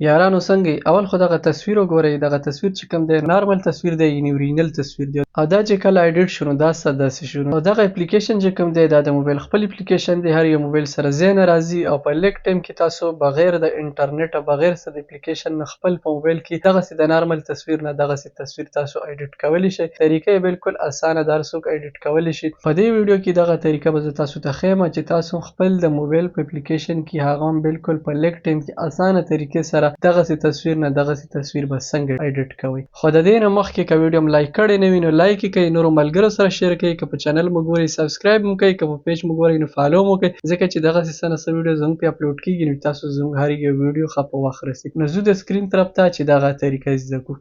یارانو څنګه یې؟ اول خو دغه تصویر وګورئ. دغه تصویر چې کوم دی، نارمل تصویر دی، یعنی اوریجنل تصویر دی، او دا چې کله ایډیټ شو نو دا څه داسې شو. او دغه اپلیکیشن چې کوم دی، دا د موبایل خپل اپلیکیشن دی، هر یو موبایل سره ځای نه راځي، او په لږ ټایم کې تاسو بغیر د انټرنیټ او بغیر څه د اپلیکیشن نه خپل په موبایل کې دغسې د نارمل تصویر نه دغسې تصویر تاسو ایډیټ کولی شئ. طریقه یې بالکل اسانه ده، هر څوک ایډیټ کولی شي. په دې ویډیو کې دغه طریقه به زه تاسو ته ښیم چې تاسو خپل د موبایل په اپلیکیشن کې هغه هم بالکل په لږ ټایم کې اسانه طریقې سره دغسې تصویر نه دغسې تصویر به څنګه ایډیټ کوئ. خو د دې نه مخکې که ویډیو هم لایک کړې نه وي نو لایک یې کړئ، نورو ملګرو سره شیر کړئ، که په چینل مو ګورئ سبسکرایب مو کړئ، که په پیج مو ګورئ نو فالو مو کړئ، ځکه چې دغسې څه نه څه ویډیو زموږ پې اپلوډ کیږي نو تاسو زموږ هر یو ویډیو ښه په وخت رسي. نو ځو د سکرین طرف ته چې دغه طریقه زده کړو.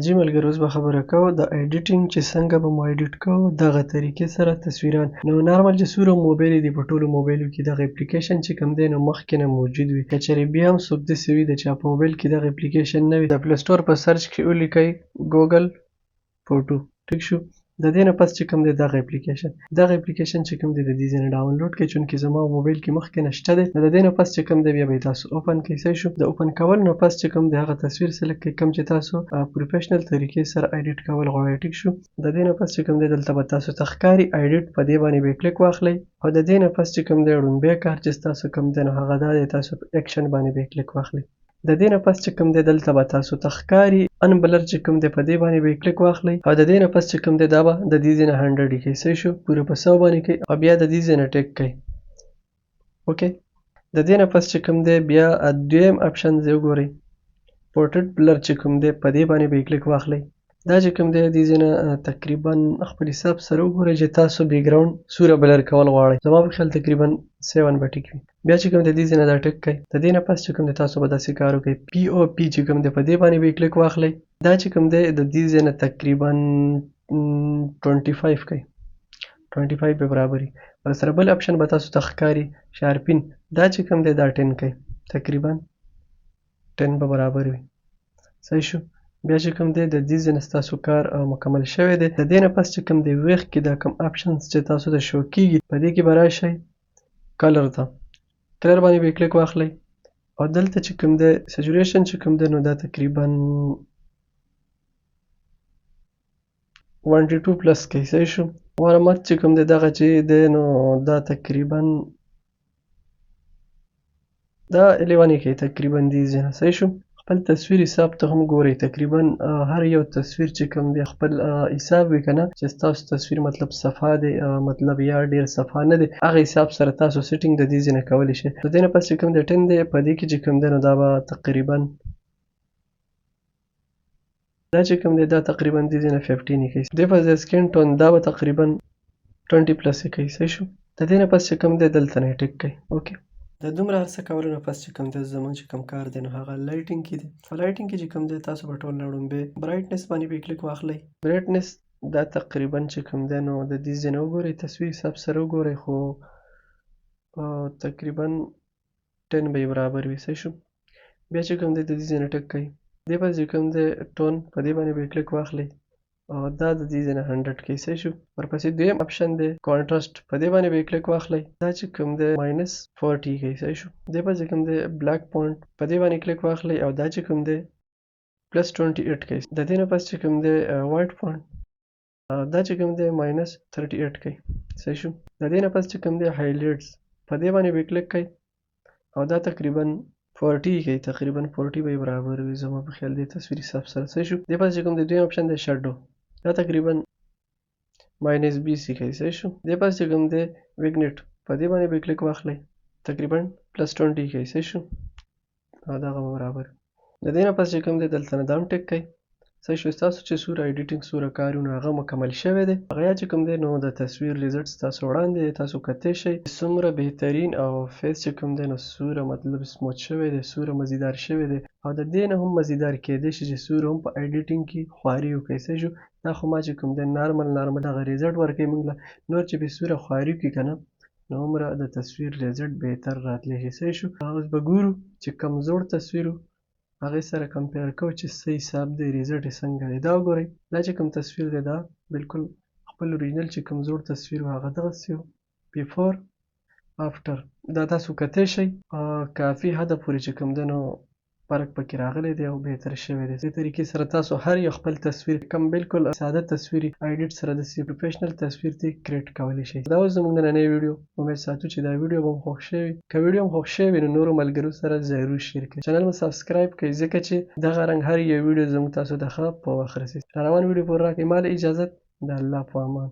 جی ملګرو، اوس به خبره کوو د ایډیټینګ چې څنګه به مو ایډیټ کوو دغه طریقې سره تصویران. نو نارمل چې څومره موبایل دي، په ټولو موبایلو کې دغه اپلیکیشن چې کوم دی نو مخکې نه موجود وي. که چېرې بیا هم څوک داسې وي د چا په موبایل کې دغه اپلیکیشن نه وي، د پلی سټور په سرچ کې ولیکئ ګوګل فوټو، ټیک شو. د دې نه پس چې کوم دی دغه اپلیکیشن چې کوم دی د دې ځای نه ډاونلوډ کړئ. چونکې زما موبایل کې مخکې نه شته دی، نو د دې نه پس چې کوم دی بیا به یې تاسو اوپن کړئ. صحیح شو. د اوپن کول نه پس چې کوم دی هغه تصویر سلیکټ کړئ کوم چې تاسو پروفیشنل طریقې سره ایډیټ کول غواړئ، ټیک شو. د دې نه پس چې کوم دی دلته به تاسو ته ښکاري ایډیټ، په دې باندې به کلیک واخلئ، او د دې نه پس چې کوم دی ړومبی کار چې تاسو کوم دی نو هغه دا دی، تاسو په اکشن باندې به کلیک واخلئ. د دې نه پس چې کوم دی دلته به تاسو ته ښکاري unblur چې کوم دی، په دې باندې به کلیک واخلئ، او د دې نه پس چې کوم دی دا به د دې ځای نه 100 کړئ. صحیح شو. پوره په 100 باندې کړئ او بیا د دې ځای نه ټیک کړئ، okay. د دې نه پس چې کوم دی بیا دویم اپشن ځای وګورئ، portrait blur چې کوم دی، په دې باندې به کلیک واخلئ. دا چې کوم دی دې ځای نه تقریبا خپل حساب سره وګورئ چې تاسو بیکګراوند څومره blur کول غواړئ. زما په خیال تقریبا 7 به ټیک وي. بیا چې کوم دی دې ځای نه دا ټیک کړئ. د دې نه پس چې کوم دی تاسو به داسې کار وکړئ، POP چې کوم دی په دې باندې به کلیک واخلئ. دا چې کوم دی د دې ځای نه تقریبا 25 کړئ، 25 به برابر وي. ورسره بل اپشن به تاسو ته ښکاري sharpen، دا چې کوم دی دا 10 کړئ، تقریبا 10 به برابر وي. صحیح شو. بیا چې کوم دی د دې ځای نه ستاسو کار مکمل شوی دی. د دې نه پس چې کوم دی ویښ کې دا کوم اپشنز چې تاسو ته شو کیږي، په دې کې به راشئ color ته، color باندې به کلیک واخلئ، او دلته چې کوم دی saturation چې کوم دی نو دا تقریبا 22 plus کوي. صحیح شو. warmth چې کوم دی دغه چې دی نو دا تقریبا دا 11 کوي تقریبا دې ځای نه. صحیح شو. خپل تصویر حساب ته هم ګورئ، تقریبا هر یو تصویر چې کوم دی خپل حساب وي که نه، چې ستاسو تصویر مطلب صفا دی، مطلب یا ډیر صفا نه دی، هغه حساب سره تاسو setting د دې ځای نه کولی شئ. د دې نه پس چې کوم دی 10 دی، په دې کې چې کوم دی نو دا به تقریبا دا چې کوم دی دا تقریبا دې ځای نه 15 کوي. دې پس د skin tone دا به تقریبا 20 plus کوي. صحیح شو. د دې نه پس چې کوم دی دلته نه ټیک کوي، okay. د دومره هر څه کولو نه پس چې کوم دی زمونږ چې کوم کار دی نو هغه lighting کې دی. په lighting کې چې کوم دی تاسو به ټول نه ړومبی brightness باندې به کلیک واخلئ. brightness دا تقریبا چې کوم دی نو د دې ځای نه وګورئ، تصویر حساب سره وګورئ، خو تقریبا 10 به یې برابر وي. صحیح شو. بیا چې کوم دی د دې ځای نه ټیک کوئ. دې پس چې کوم دی tone، په دې باندې به کلیک واخلئ او دا د دې ځای نه 100 کوي. صحیح شو. ورپسې دویم اپشن دی contrast، په دې باندې به کلیک واخلئ. دا چې کوم دی minus 40 کوي. صحیح شو. دې پس چې کوم دی black point، په دې باندې کلیک واخلئ او دا چې کوم دی plus 28 کوي. د دې نه پس چې کوم دی white point، دا چې کوم دی minus 38 کوي. صحیح شو. د دې نه پس چې کوم دی highlights، په دې باندې به کلیک کوئ او دا تقریبا 40 کوي، تقریبا 40 به یې برابر وي زما په خیال دی تصویر حساب سره. صحیح شو. دې پس چې کوم دی دویم اپشن دی shadow، دا تقریبا minus 20 کوي. صحیح شو. دې پس چې کوم دی vignette، په دې باندې به کلیک واخلئ، تقریبا plus 20 کوي. صحیح شو. او دغه به برابر. د دې نه پس چې کوم دی دلته نه دا هم ټیک کوي. صحیح شو. ستاسو چې څومره ایډیټینګ څومره کارونه هغه مکمل شوی دی. هغه یا چې کوم دی نو د تصویر result ستاسو وړاندې دی، تاسو کتی شئ څومره بهترین او face چې کوم دی نو څومره مطلب smooth شوی دی، څومره مزیدار شوی دی، او د دې نه هم مزیدار کیدی شي چې څومره هم په ایډیټینګ کې خواري وکړي. صحیح شو. دا خو ما چې کوم دی نارمل دغه result ورکوي موږ له، نور چې پې څومره خواري وکړي که نه نو هومره د تصویر result بهتر راتلی شي. صحیح شو. اوس به ګورو چې کوم زوړ تصویر و هغې سره compare کوو چې څه حساب دی، result یې څنګه دی. دا وګورئ، دا چې کوم تصویر دی دا بالکل خپل اوریجنل چې کوم زوړ تصویر و هغه دغسې و، before after. دا تاسو کتی شئ، کافي حده پورې چې کوم دی نو فرق پکې راغلی دی او بهتر شوی دی. دې طریقې سره تاسو هر یو خپل تصویر کم بالکل ساده تصویر ایډیټ سره د پروفیشنل تصویر ته کریټ کولی شئ. دا اوس زموږ نننۍ ویډیو. امید ساتو چې دا ویډیو به مو خوښ شوي. که ویډیو مو خوښ شوي نو نورو ملګرو سره ضرور شیر کړئ. چینل مو سبسکرایب کړئ، ځکه چې دغه رنګ هر یو ویډیو زموږ تاسو ته ښه په وخت رسي. روان ویډیو پورې راکړئ. ما له اجازت، د الله په امان.